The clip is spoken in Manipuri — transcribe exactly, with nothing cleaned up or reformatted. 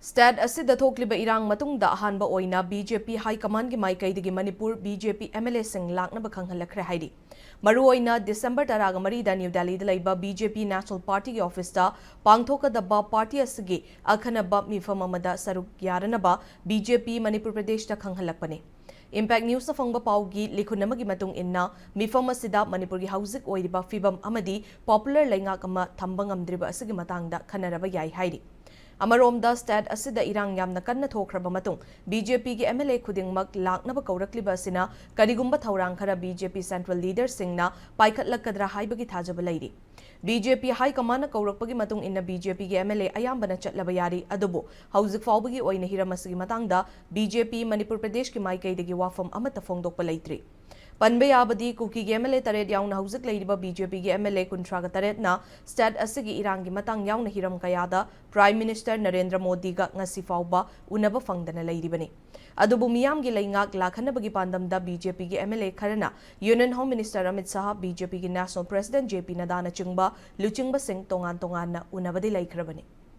ꯁ꯭ꯇꯦꯠ ꯑꯁꯤꯗ ꯊꯣꯛꯂꯤꯕ ꯏꯔꯥꯡ ꯃꯇꯨꯡꯗ ꯑꯍꯥꯟꯕ ꯑꯣꯏꯅ ꯕꯤ ꯖꯦ ꯄꯤ ꯍꯥꯏ ꯀꯃꯥꯟꯒꯤ ꯃꯥꯏꯀꯩꯗꯒꯤ Manipur B J P M L ꯑꯦꯁꯤꯡ ꯂꯥꯛꯅꯕ ꯈꯪꯍꯜꯂꯛꯈ꯭ꯔꯦ ꯍꯥꯏꯔꯤ꯫ ꯃꯔꯨꯑꯣꯏꯅ ꯗꯤꯁꯦꯝꯕꯔ ꯇꯔꯥꯒ ꯃꯔꯤꯗ ꯅ꯭ꯌꯨ ꯗꯦꯜꯂꯤꯗ ꯂꯩꯕ ꯕꯤ ꯖꯦ ꯄꯤ ꯅꯦꯁꯅꯦꯜ ꯄꯥꯔꯇꯤꯒꯤ ꯑꯣꯐꯤꯁꯇ ꯄꯥꯡꯊꯣꯛꯀꯗꯕ ꯄꯥꯔꯇꯤ ꯑꯁꯤꯒꯤ ꯑꯈꯟꯅꯕ ꯃꯤꯐꯝ ꯑꯃꯗ ꯁꯔꯨꯛ ꯌꯥꯔꯅꯕ ꯕꯤ ꯖꯦ ꯄꯤ ꯃꯅꯤꯄꯨꯔ ꯄ꯭ꯔꯗꯦꯁꯇ ꯈꯪꯍꯜꯂꯛꯄꯅꯤ꯫ ꯏꯝꯄꯦꯛ ꯅ꯭ꯌꯨꯁꯅ ꯐꯣꯡꯕ ꯄꯥꯎꯒꯤ ꯂꯤꯈꯨꯟ ꯑꯃꯒꯤ ꯃꯇꯨꯡ ꯏꯟꯅ, ꯃꯤꯐꯝ ꯑꯁꯤꯗ ꯃꯅꯤꯄꯨꯔꯒꯤ ꯍꯧꯖꯤꯛ ꯑꯣꯏꯔꯤꯕ ꯐꯤꯕꯝ ꯑꯃꯗꯤ ꯄꯣꯄꯨꯂꯔ ꯂꯩꯉꯥꯛ ꯑꯃ ꯊꯝꯕ ꯉꯝꯗ꯭ꯔꯤꯕ ꯑꯁꯤꯒꯤ ꯃꯇꯥꯡꯗ ꯈꯟꯅꯔꯕ ꯌꯥꯏ ꯍꯥꯏꯔꯤ꯫ ꯑꯃꯔꯣꯝꯗ, ꯁ꯭ꯇꯦꯠ ꯑꯁꯤꯗ ꯏꯔꯥꯡ ꯌꯥꯝꯅ ꯀꯟꯅ ꯊꯣꯛꯈ꯭ꯔꯕ ꯃꯇꯨꯡ ꯕꯤ ꯖꯦ ꯄꯤꯒꯤ ꯑꯦꯝ ꯑꯦꯜ ꯑꯦ ꯈꯨꯗꯤꯡꯃꯛ ꯂꯥꯛꯅꯕ ꯀꯧꯔꯛꯂꯤꯕ ꯑꯁꯤꯅ ꯀꯔꯤꯒꯨꯝꯕ ꯊꯧꯔꯥꯡ ꯈꯔ ꯕꯤ ꯖꯦ ꯄꯤ ꯁꯦꯟꯇ꯭ꯔꯦꯜ ꯂꯤꯗꯔꯁꯤꯡꯅ ꯄꯥꯏꯈꯠꯂꯛꯀꯗ꯭ꯔꯥ ꯍꯥꯏꯕꯒꯤ ꯊꯥꯖꯕ ꯂꯩꯔꯤ꯫ ꯕꯤ ꯖꯦ ꯄꯤ ꯍꯥꯏ ꯀꯃꯥꯟꯅ ꯀꯧꯔꯛꯄꯒꯤ ꯃꯇꯨꯡ ꯏꯟꯅ ꯕꯤ ꯖꯦ ꯄꯤꯒꯤ ꯑꯦꯝ ꯑꯦꯜ ꯑꯦ ꯑꯌꯥꯝꯕꯅ ꯆꯠꯂꯕ ꯌꯥꯔꯤ, ꯑꯗꯨꯕꯨ ꯍꯧꯖꯤꯛ ꯐꯥꯎꯕꯒꯤ ꯑꯣꯏꯅ ꯍꯤꯔꯝ ꯑꯁꯤꯒꯤ ꯃꯇꯥꯡꯗ ꯕꯤ ꯖꯦ ꯄꯤ ꯃꯅꯤꯄꯨꯔ ꯄ꯭ꯔꯗꯦꯁꯀꯤ ꯃꯥꯏꯀꯩꯗꯒꯤ ꯋꯥꯐꯝ ꯑꯃꯠꯇ ꯐꯣꯡꯗꯣꯛꯄ ꯂꯩꯇ꯭ꯔꯤ꯫ ꯄꯟꯕ ꯌꯥꯕꯗꯤ, ꯀꯨꯀꯤꯒꯤ ꯑꯦꯝ ꯑꯦꯜ ꯑꯦ ꯇꯔꯦꯠ ꯌꯥꯎꯅ ꯍꯧꯖꯤꯛ ꯂꯩꯔꯤꯕ ꯕꯤ ꯖꯦ ꯄꯤꯒꯤ ꯑꯦꯝ ꯑꯦꯜ ꯑꯦ ꯀꯨꯟꯊ꯭ꯔꯥꯒ ꯇꯔꯦꯠꯅ ꯁ꯭ꯇꯦꯠ ꯑꯁꯤꯒꯤ ꯏꯔꯥꯡꯒꯤ ꯃꯇꯥꯡ ꯌꯥꯎꯅ ꯍꯤꯔꯝ ꯀꯌꯥꯗ ꯄ꯭ꯔꯥꯏꯝ ꯃꯤꯅꯤꯁꯇꯔ ꯅꯔꯦꯟꯗ꯭ꯔ ꯃꯣꯗꯤꯒ ꯉꯁꯤ ꯐꯥꯎꯕ ꯎꯅꯕ ꯐꯪꯗꯅ ꯂꯩꯔꯤꯕꯅꯤ꯫ ꯑꯗꯨꯕꯨ ꯃꯤꯌꯥꯝꯒꯤ ꯂꯩꯉꯥꯛ ꯂꯥꯛꯍꯟꯅꯕꯒꯤ ꯄꯥꯟꯗꯝꯗ ꯕꯤ ꯖꯦ ꯄꯤꯒꯤ ꯑꯦꯝ ꯑꯦꯜ ꯑꯦ ꯈꯔꯅ union home minister Amit Shah, B J ꯄꯤꯒꯤ ꯅꯦꯁꯅꯦꯜ ꯄ꯭ꯔꯦꯁꯤꯗꯦꯟꯠ ꯖꯦ ꯄꯤ ꯅꯗꯥꯅꯆꯤꯡꯕ ꯂꯨꯆꯤꯡꯕꯁꯤꯡ ꯇꯣꯉꯥꯟ ꯇꯣꯉꯥꯟꯅ ꯎꯅꯕꯗꯤ ꯂꯩꯈ꯭ꯔꯕꯅꯤ꯫